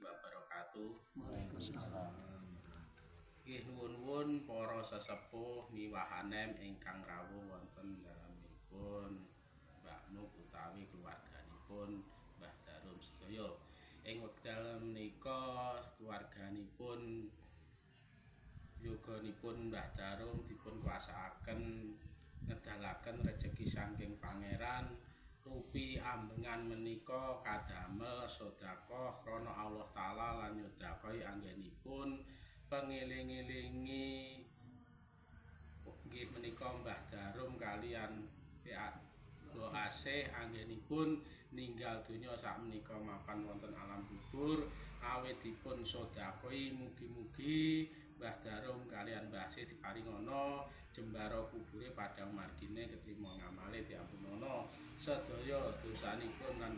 wabarakatuh. Waalaikumsalam. Nggih, nuwun-nuwun para sesepuh miwahanem ingkang rawuh wonten dalemipun Mbah Muk utawi keluarganipun Mbah Darum sedaya. Ing wekdal menika keluarganipun yoganipun Mbah Darum dipun kuasakaken ngedalaken rejeki saking Pangeran rupi ambengan menika kadamel sedekah krana Allah Taala lan nyedekahi anggenipun pengeling-elingi nggih menika Mbah Darum kalian Mbok Asih anggenipun ninggal donya sakmenika mapan wonten alam kubur. Awit dipun sedekahi, mugi-mugi Mbah Darum kalian Mbah Asih diparingana jembara kubure padhang margine, ketrima ngamale, diampunana sedaya dosanipun lan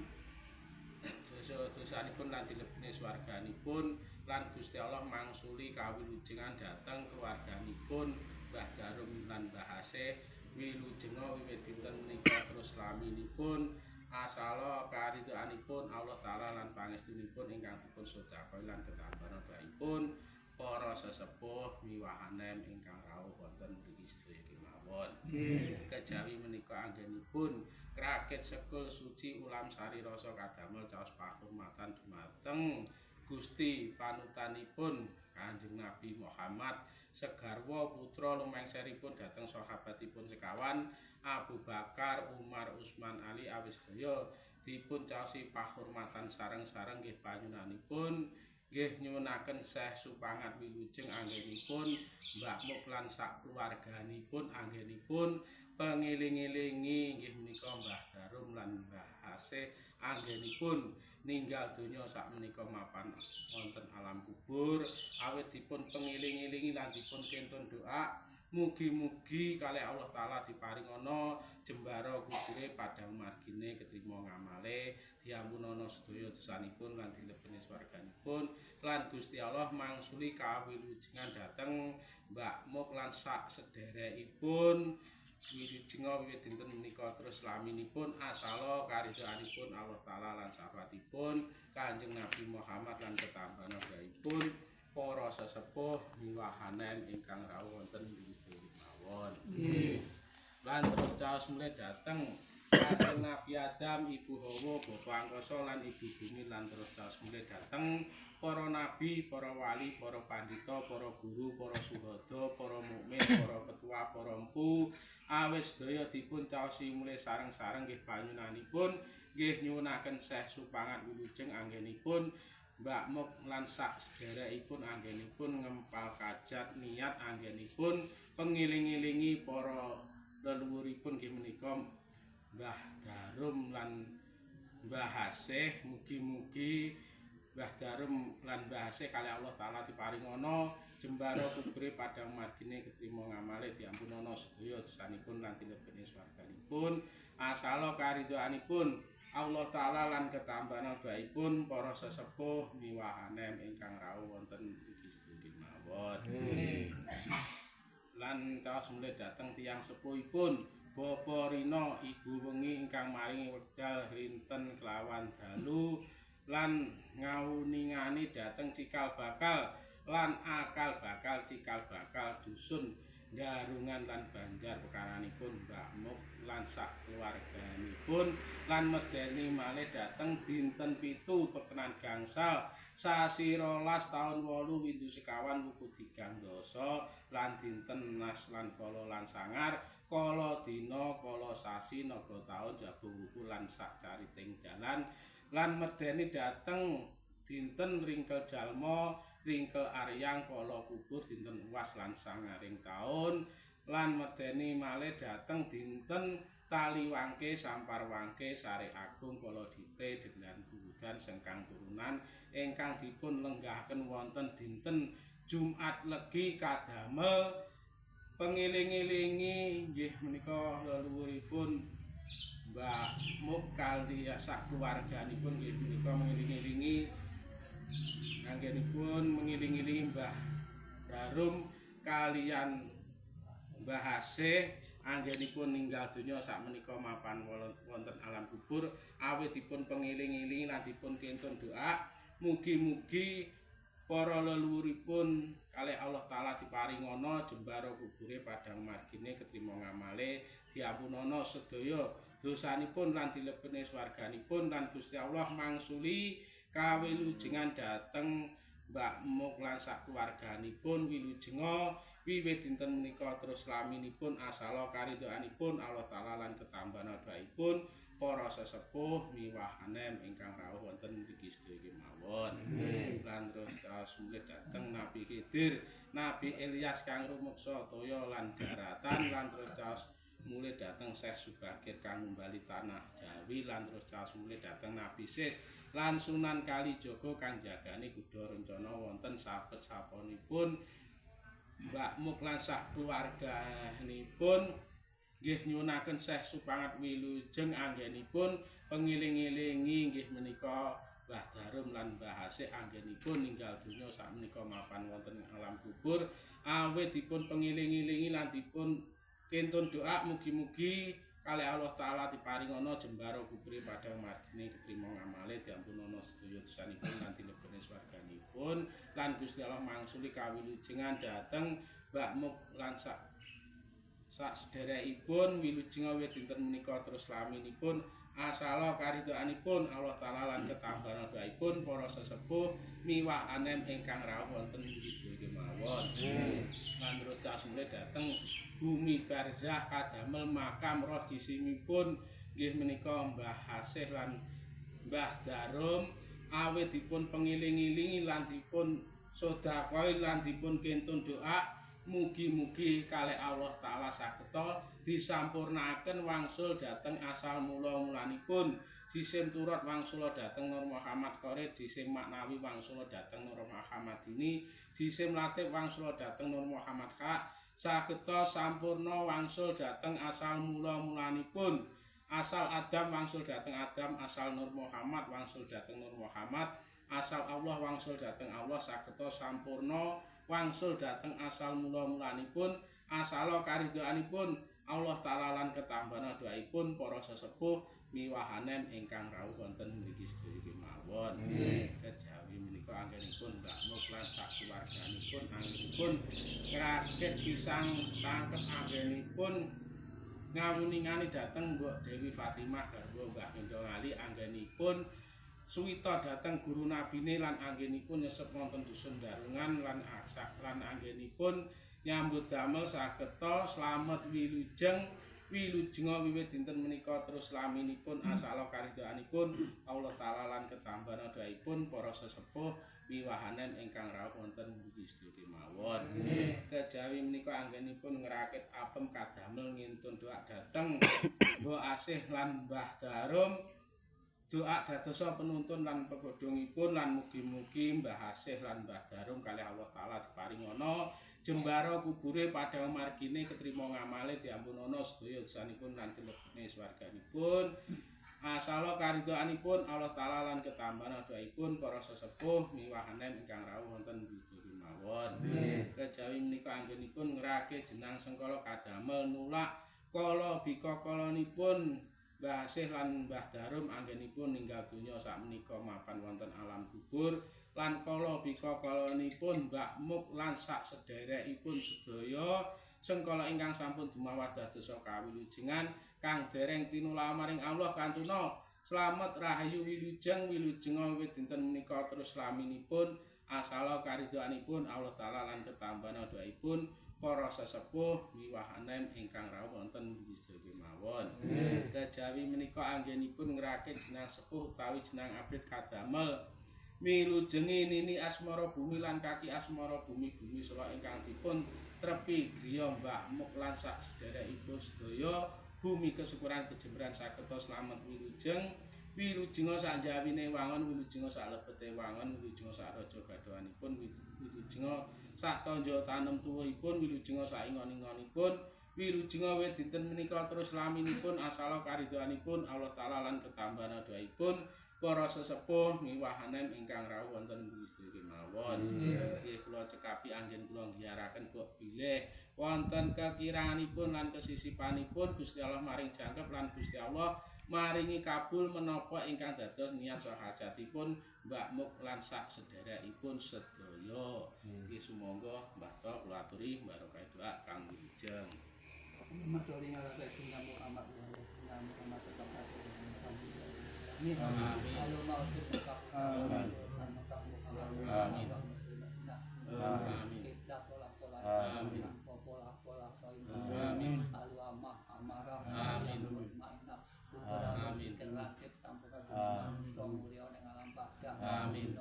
dosa-dosanipun lan dilebene swarganipun, lan Gusti Allah mangsuli kawilujengan dhateng keluarganipun Mbah Darum lan Mbah Asih. Wilujenga wiwit dinten menika terus laminipun, asala karidhoanipun Allah Taala lan pangestunipun ingkang dipun sedekahi lan ketambahan doaipun para sesepuh miwahanem ingkang rawuh wonten mriki sedaya kemawon. Kejawi menika anggenipun rakit sekul suci ulam sari rasa kadamel caos pahurmatan dumateng Gusti panutanipun Kanjeng Nabi Muhammad segarwa putra lumengseripun dhateng sahabatipun sekawan Abu Bakar, Umar, Utsman, Ali awis sedaya dipun caosi pahurmatan sareng-sareng nggih panjenenganipun nggih nyuwunaken seh supangat wilujeng anggenipun Mbah Muk lan sak keluarganipun anggenipun pengeling-elingi nggih menika Mbah Darum lan Mbah Asih anggenipun ninggal donya sakmenika mapan wonten alam kubur. Awit dipun pengeling-elingi lan dipun kentun doa, mugi-mugi kalih Allah Taala diparingana jembara kubure padhang margine, ketrima ngamale, diampunana sedaya dosanipun lan dilebene swarganipun, lan Gusti Allah mangsuli kawilujengan dhateng Mbak Muk lan sak sederekipun. Wilujenga wiwit dinten menika terus laminipun, asala karidhoanipun Allah Taala lan syafaatipun Kanjeng Nabi Muhammad lan ketambahan pun para sesepuh miwahanen ingkang rawuh wonten mriki sedaya mawon. Lan terus caos mulih dhateng Kanjeng Nabi Adam, Ibu Hawa, Bapak Angkasa lan Ibu Bumi, lan terus caos mulih dhateng para nabi, para wali, para pandita, para guru, para suhada, para mukmin, para ketua, para empu awis sedaya dipun caosi mulih sareng-sareng nggih panyuwunanipun nggih nyuwunaken seh supangat wilujeng anggenipun Mbak Muk lan sak sederekipun anggenipun ngempal kajat niat anggenipun pengiling-ilingi para leluhuripun nggih menika Mbah Darum lan Mbah Asih. Mugi-mugi Mbah Darum lan Mbah Asih kalih Allah Taala diparingana jembara kubure padhang margine, ketrima ngamale, diampunana sedaya dosanipun lan dilebene swarganipun, asala karidhoanipun Allah Taala lan ketambahan doaipun para sesepuh miwahanem ingkang rawuh wonten iki sedaya mawon. Lan caos mulih dhateng tiyang sepuhipun Bapa Rina, Ibu Wengi ingkang maringi wekdal rinten kelawan dalu lan ngauningani dhateng cikal bakal lan akal bakal cikal bakal dusun Garungan lan Banjar pekaranipun Mbak Muk lan sak keluarganipun, lan medeni malih dhateng dinten 7 pekenan gangsal sasi 12 taun 8 windu sekawan wuku tigang dasa lan dinten nas lan kala lan sangar kala dina kala sasi naga taun jabung wuku lan sak cariting dalan, lan merdeni dhateng dinten ringkel jalma ringkel aryang kala kubur dinten uwas lan sangaring taun, lan medeni malih dhateng dinten tali wangke sampar wangke sare agung kala dite dengan gugudan sengkang turunan ingkang dipun lenggahaken wonten dinten Jumat Legi kadamel pengeling-elingi nggih menika leluhuripun Mbak Muk kali sak keluarganipun nggih menika mengeling-elingi anggenipun mengiling-ilingi Mbah Darum kalian Mbah Asih anggenipun ninggal donya sakmenika mapan wonten alam kubur. Awit dipun pengiling-iling lan dipun kentun doa. Mugi-mugi para leluhuripun kalih Allah Taala diparingana jembara kubure padhang margine ketrima ngamale, diampunana sedaya dosanipun lan dilebetne swarganipun lan Gusti Allah mangsuli kawilujengan dhateng Mbak Muk lan sakeluarganipun wilujenga wiwit dinten menika terus laminipun asala karidhoanipun Allah Taala lan ketambana doaipun para sesepuh miwah anem ingkang rawuh wonten mriki sedaya kemawon. Lan terus mulih dhateng Nabi Khidir, Nabi Ilyas kang rumeksa toya lan daratan lan terus caos mulih dhateng Syekh Subakir kang ngumbali tanah Jawi lan terus caos mulih dhateng Nabi Sis lan Sunan Kalijaga kang jagani kuda rencana wonten sabet saponipun Mbak Muk lan sak keluarganipun nggih nyuwunaken Syekh supangat wilujeng anggenipun pengiling-ilingi nggih menika Mbah Darum lan Mbah Asik anggenipun ninggal donya sakmenika mapan wonten alam kubur awit dipun pengiling-ilingi lan dipun kintun doa mugi-mugi kalih Allah Taala diparingana jembara kubure padhang margine ketrima ngamale diampunana sedaya dosanipun lan dilebetne swarganipun lan Gusti Allah mangsuli kawilujengan dhateng Mbak Muk lan sak sak sederekipun wilujeng wiwit dinten menika terus laminipun asala karidhoanipun Allah Taala lan ketambana doaipun para sesepuh miwah anem ingkang rawuh wonten mriki sedaya kemawon. Lan terus caos mulih dhateng bumi barzah kadamel makam roh jisimipun nggih menika Mbah Hasih lan Mbah Darum awit dipun pengiling-ilingi lan dipun sedekahi lan dipun kintun doa mugi-mugi kalih Allah Taala sageta disampurnaaken wangsul dhateng asal mula-mulanipun jisim turot wangsula dhateng Nur Muhammad Khalid, jisim maknawi wangsula dhateng Nur Muhammad ini, jisim latif wangsula dhateng Nur Muhammad Hak sageta sampurna wangsul dhateng asal mula-mulanipun asal Adam wangsul dhateng Adam, asal Nur Muhammad wangsul dhateng Nur Muhammad, asal Allah wangsul dhateng Allah sageta sampurna wangsul dhateng asal mula-mulanipun asala karidhoanipun Allah Taala lan ketambana doaipun para sesepuh miwahanem ingkang rawuh wonten mriki sedaya kemawon. Kejawi menika anggenipun Mbak Muk lan sakeluarganipun anggenipun ngrakit pisang setangkep anggenipun ngawuningani dhateng Mbok Dewi Fatimah garwa Mbah Gendong Ali anggenipun suwita dhateng guru nabine lan anggenipun nyesep wonten dusun Darungan lan aksak lan anggenipun nyambut damel sageta slamet wilujeng wilujenga wiwit dinten menika terus laminipun asala karidhoanipun Allah Taala lan ketambana doaipun para sesepuh wiwahanen ingkang rawuh wonten mriki sedaya kemawon. Kejawi menika anggenipun ngrakit apem kadamel ngintun doa dhateng Mbok Asih lan Mbah Darum doa dadosa penuntun lan pegodhongipun lan mugi-mugi Mbah Asih lan Mbah Darum kalih Allah Taala diparingana jembara kubure padhang margine ketrima ngamale diampunana sedaya dosanipun lan dilebetne swarganipun asala karidhoanipun Allah Taala lan ketambana doaipun para sesepuh miwahanen ingkang rawuh wonten mriki kemawon. Kejawi menika anggenipun ngrake jenang sengkala kadamel nulak kala bika kalanipun Mbah Asih lan Mbah Darum anggenipun ninggal donya sakmenika mapan wonten alam kubur lan kala bika kalanipun Mbak Muk lan sak sederekipun sedaya sengkala ingkang sampun dumawah dadosa kawilujengan kang dereng tinula maring Allah kantuna slamet rahayu wilujeng wilujenga wiwit dinten menika terus laminipun asala karidhoanipun Allah Taala lan ketambana doaipun para sesepuh miwahanen ingkang rawuh wonten mriki sedaya kemawon. Kejawi menika anggenipun ngrakit jenang sepuh utawi jenang abrit kadamel milujengi nini asmara bumi lan kaki asmara bumi bumi sela ingkang dipun trepi griya Mbah Muk lan sak sederekipun sedaya bumi kesyukuran kejemberan sageta slamet wilujeng wilujenga sak jawine wangun wilujenga sak lebete wangun wilujenga sak raja gadhahanipun wilujenga sak tanja tanem tuwuhipun wilujenga sak ingon-ingonipun wilujenga wit dinten menika terus laminipun asala karidhoanipun Allah Taala lan ketambana doaipun para sesepuh miwahanen ingkang rawuh wonten mriki sedaya kemawon. Nggih kula cekapi anggen kula nggiyaraken bok bilih wonten kekiranganipun lan kesisipanipun Gusti Allah maring jangkep lan Gusti Allah maringi kabul menapa ingkang dados niat saha hajatipun Mbak Muk lan sak sederekipun sedaya. Nggih sumangga Mbah To kula aturi barokah doa kang wilujeng. Muhammad Muhammad Muhammad. Amin. Amin. Amin. Amin. Amin. Amin. Amin. Amin. Amin. Amin. Amin. Amin.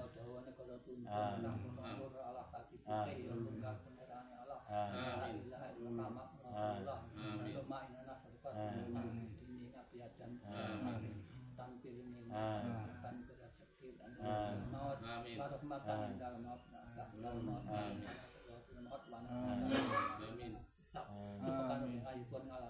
Amin. Amin.